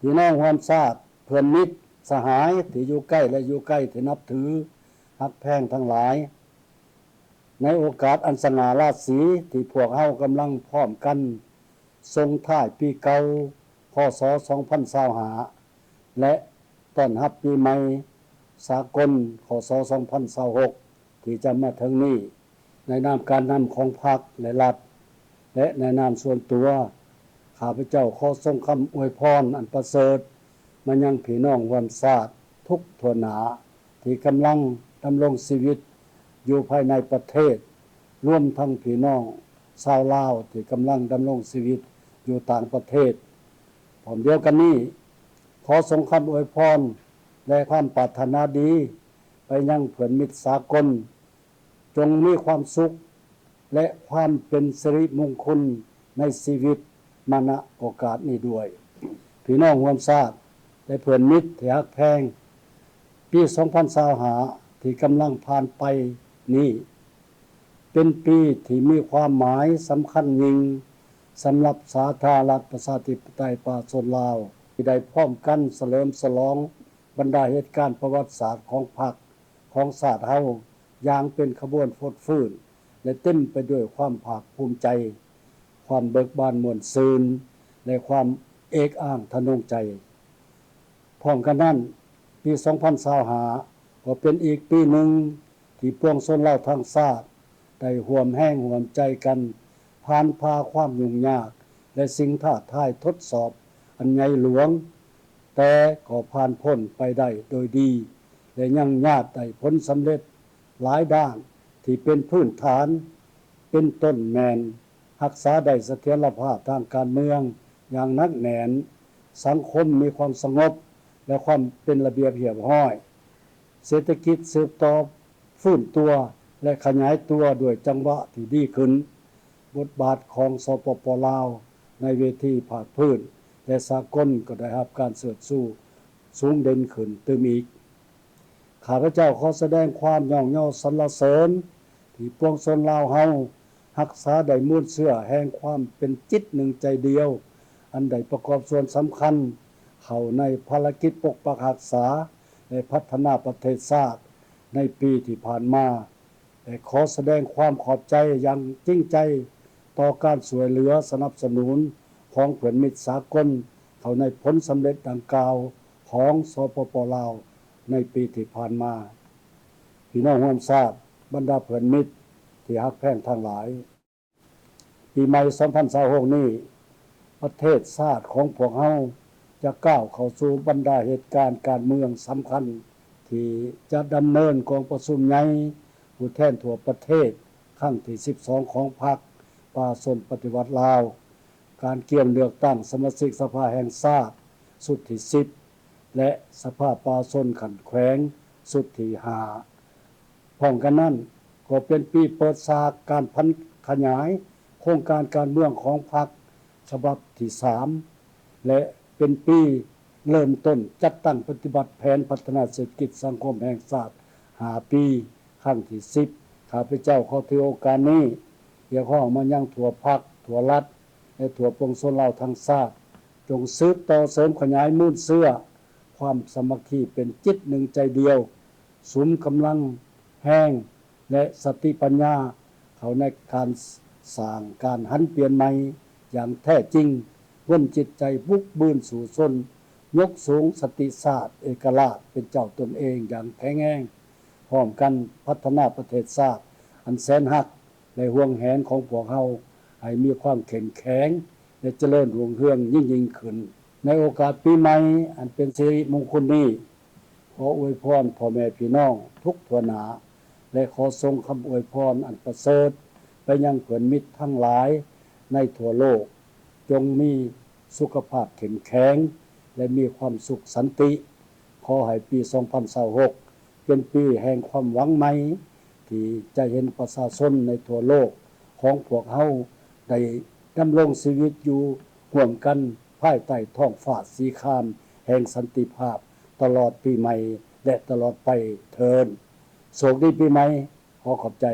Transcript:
ພີ່ນ້ອງຮ່ວມຊາດ, ເພື່ອນມິດສະຫາຍທີ່ຢູ່ໃກ້ ແລະ ຢູ່ໄກ ທີ່ນັບຖືຮັກແພງທັງຫຼາຍ, ໃນໂອກາດອັນສະຫງ່າລາສີທີ່ພວກເຮົາກຳລັງພ້ອມກັນສົ່ງທ້າຍປີເກົ່າ ຄ.ສ. ສອງພັນຊາວຫ້າ ແລະ ຕ້ອນຮັບປີໃໝ່ສາກົນ ຄ.ສ. ສອງພັນຊາວຫົກ ທີ່ຈະມາເຖິງນີ້, ໃນນາມການນຳຂອງພັກ ແລະ ລັດ ແລະ ໃນນາມສ່ວນຕົວ, ຂ້າພະເຈົ້າຂໍສົ່ງຄຳອວຍພອນອັນປະເສີດມາຍັງພີ່ນ້ອງຮ່ວມຊາດທຸກທົ່ວໜ້າ ທີ່ກຳລັງດຳລົງຊີວິດຢູ່ພາຍໃນປະເທດ, ລວມທັງພີ່ນ້ອງຊາວລາວທີ່ກຳລັງດຳລົງຊີວິດຢູ່ຕ່າງປະເທດ. ພ້ອມດຽວກັນນີ້, ຂໍສົ່ງຄຳອວຍພອນ ແລະ ຄວາມປາດຖະໜາດີໄປຍັງເພື່ອນມິດສາກົນ, ຈົ່ງມີຄວາມສຸກ ແລະ ຄວາມເປັນສິລິມຸງຄຸນໃນຊີວິດມາ ນະ ໂອກາດນີ້ດ້ວຍ. ພີ່ນ້ອງຮ່ວມຊາດ ແລະ ເພື່ອນມິດທີ່ຮັກແພງ, ປີສອງພັນຊາວຫ້າ ທີ່ກຳລັງຜ່ານໄປນີ້ ເປັນປີທີ່ມີຄວາມໝາຍສຳຄັນຍິ່ງສຳລັບສາທາລະນະລັດປະຊາທິປະໄຕປະຊາຊົນລາວ ທີ່ໄດ້ພ້ອມກັນສະເຫຼີມສະຫຼອງບັນດາເຫດການປະຫວັດສາດຂອງພັກ ຂອງຊາດເຮົາຢ່າງເປັນຂະບວນຟົດຟື້ນ ແລະ ເຕັມໄປດ້ວຍຄວາມພາກພູມໃຈ, ຄວາມເບີກບານມ່ວນຊື່ນ ແລະ ຄວາມເອກອ້າງທະນົງໃຈ. ພ້ອມກັນນັ້ນ, ປີສອງພັນຊາວຫ້າ ກໍເປັນອີກປີໜຶ່ງທີ່ປວງຊົນລາວທັງຊາດໄດ້ຮ່ວມແຮງຮ່ວມໃຈກັນ ຜ່ານຜ່າຄວາມຫຍຸ້ງຍາກ ແລະ ສິ່ງທ້າທາຍທົດສອບອັນໃຫຍ່ຫຼວງ, ແຕ່ກໍຜ່ານພົ້ນໄປໄດ້ໂດຍດີ ແລະ ຍັງຍາດໄດ້ຜົນສຳເລັດຫຼາຍດ້ານທີ່ເປັນພື້ນຖານ, ເປັນຕົ້ນແມ່ນຮັກສາໄດ້ສະຖຽນລະພາບທາງການເມືອງຢ່າງໜັກແໜ້ນ, ສັງຄົມມີຄວາມສະຫງົບ ແລະ ຄວາມເປັນລະບຽບຮຽບຮ້ອຍ, ເສດຖະກິດສືບຕໍ່ຟື້ນຕົວ ແລະ ຂະຫຍາຍຕົວດ້ວຍຈັງຫວະທີ່ດີຂຶ້ນ. ບົດບາດຂອງ ສປປ ລາວ ໃນເວທີພາກພື້ນ ແລະ ສາກົນກໍໄດ້ຮັບການເຊີດຊູສູງເດັ່ນຂຶ້ນຕື່ມອີກ. ຂ້າພະເຈົ້າຂໍສະແດງຄວາມຍ້ອງຍໍສັນລະເສີນທີ່ປວງຊົນລາວເຮົາຮັກສາໄດ້ມູນເຊື້ອແຫ່ງຄວາມເປັນຈິດໜຶ່ງໃຈດຽວ, ອັນໄດ້ປະກອບສ່ວນສຳຄັນເຂົ້າໃນພາລະກິດປົກປັກຮັກສາ ແລະ ພັດທະນາປະເທດຊາດໃນປີທີ່ຜ່ານມາ. ແລະ ຂໍສະແດງຄວາມຂອບໃຈຢ່າງຈິງໃຈຕໍ່ການຊ່ວຍເຫຼືອສະໜັບສະໜູນຂອງເພື່ອນມິດສາກົນເຂົ້າໃນຜົນສຳເລັດດັ່ງກ່າວຂອງ ສປປ ລາວ ໃນປີທີ່ຜ່ານມາ. ພີ່ນ້ອງຮ່ວມຊາດ, ບັນດາເພື່ອນມິດທີ່ຮັກແພງທັງຫຼາຍ, ປີໃໝ່ສອງພັນຊາວຫົກນີ້, ປະເທດຊາດຂອງພວກເຮົາຈະກ້າວເຂົ້າສູ່ບັນດາເຫດການການເມືອງສຳຄັນ ທີ່ຈະດຳເນີນກອງປະຊຸມໃຫຍ່ຜູ້ແທນທົ່ວປະເທດຄັ້ງທີສິບສອງຂອງພັກປະຊາຊົນປະຕິວັດລາວ, ການກຽມເລືອກຕັ້ງສະມາຊິກສະພາແຫ່ງຊາດຊຸດທີສິບ ແລະ ສະພາປະຊາຊົນຂັ້ນແຂວງຊຸດທີຫ້າ. ພ້ອມກັນນັ້ນກໍເປັນປີເປີດສາກການຜັນຂະຫຍາຍໂຄງການການເມືອງຂອງພັກສະບັບທີສາມ ແລະ ເປັນປີເລີ່ມຕົ້ນຈັດຕັ້ງປະຕິບັດແຜນພັດທະນາເສດຖະກິດສັງຄົມແຫ່ງຊາດຫ້າປີ ຄັ້ງທີສິບ. ຂ້າພະເຈົ້າຂໍຖືໂອກາດນີ້ຮຽກຮ້ອງມາຍັງທົ່ວພັກ, ທົ່ວລັດ ແລະ ທົ່ວປວງຊົນລາວທັງຊາດ, ຈົ່ງສືບຕໍ່ເສີມຂະຫຍາຍມູນເຊື້ອຄວາມສາມັກຄີເປັນຈິດໜຶ່ງໃຈດຽວ, ສຸມກຳລັງແຮງ ແລະ ສະຕິປັນຍາເຂົ້າໃນການສ້າງການຫັນປ່ຽນໃໝ່ຢ່າງແທ້ຈິງ, ຮົນຈິດໃຈບຸກບືນສູ້ຊົນ, ຍົກສູງສະຕິຊາດເອກະລາດເປັນເຈົ້າຕົນເອງຢ່າງແຂງແຮງ, ພ້ອມກັນພັດທະນາປະເທດຊາດອັນແສນຮັກ ແລະ ຫວງແຫນຂອງພວກເຮົາໃຫ້ມີຄວາມເຂັ້ມແຂງ ແລະ ຈະເລີນຮຸ່ງເຮືອງຍິ່ງໆຂຶ້ນ. ໃນໂອກາດປີໃໝ່ອັນເປັນສິລິມຸງຄຸນນີ້, ຂໍອວຍພອນພໍ່ແມ່ພີ່ນ້ອງທຸກທົ່ວໜ້າ ແລະ ຂໍສົ່ງຄຳອວຍພອນອັນປະເສີດໄປຍັງເພື່ອນມິດທັງຫຼາຍໃນທົ່ວໂລກ, ຈົ່ງມີສຸຂະພາບເຂັ້ມແຂງ ແລະ ມີຄວາມສຸກສັນຕິ. ຂໍໃຫ້ປີສອງພັນຊາວຫົກ ເປັນປີແຫ່ງຄວາມຫວັງໃໝ່ ທີ່ຈະເຫັນປະຊາຊົນໃນທົ່ວໂລກຂອງພວກເຮົາໄດ້ດຳລົງຊີວິດຢູ່ຮ່ວມກັນພາຍໃຕ້ທ້ອງຟ້າສີຄາມແຫ່ງສັນຕິພາບ ຕະຫຼອດປີໃໝ່ ແລະ ຕະຫຼອດໄປເທີ້ນ. ໂຊກດີປີໃໝ່. ຂໍຂອບໃຈ.